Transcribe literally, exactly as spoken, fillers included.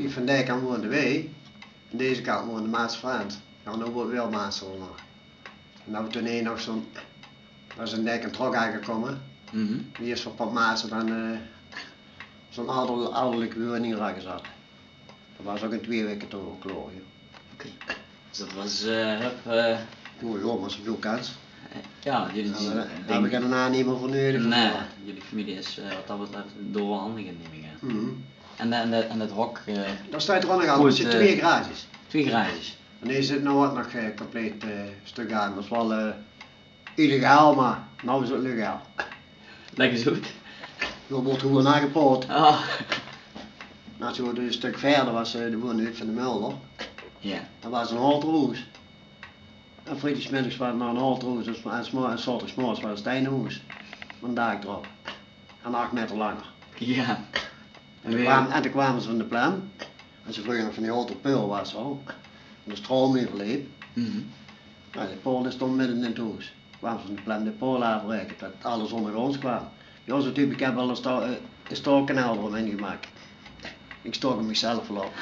Van dee kant woonde weej, aan deze kant woonde Maas Frans. Jao, noe woort Wil Maas nog. En dao toen hie nog zoe'n, dao is in Dijk en Trok aangekómme. Die is veur pap Maas dan eh, zoe'n ouderlike woning dao gezat. Dat waas ouk in twee weke toch al klaor, joh. Oké. Dus dat waas eh, hup, eh, Joh, joh, waas zoeväöl kans. Jao, jullie zien, dao höb ik geine aannemer veur nudig. Nae, jullie familie is eh, wat dat betreft door wel handig in Nimminge. En, dat- en, dat- en dat hok, eh, Dao steit er ouch nog altied, d'r zit twee garages. Twee garages. En dee zit noe ouk nog eh, compleet eh, stuk aan. Dat is wel eh, illegaal, maar noe is het legaal. Leg ens oet. Dao woort gewoen aangepaold. Ah. Noe, zoe e stuk wiejer waas eh, de woonhuus van de Mulder. Jao. Dat waas 'n houten hoes. En vriedigsmiddigs waas 't nog 'n houten hoes, dus en 's mor- en 's zaoterdigsmorges waas 't 'n steine hoes. Mit 'n daak d'rop. En ach meter langer. Jao. En toen kwaam- en toen kwame ze van de Plem. En ze vreuge nog van die houten paol waas 't al. En de stroom die verleep. Noe, die paol die stóng midde in 't hoes. Kwaam ze van de Plem die paol aafbreke, dat alles óngergrónds kwaam. Jao, zoe type, ik heb wel 'n sto- eh, 'n stoorkanaal d'romheen gemaak. Ik stook 'm mezelf wel op.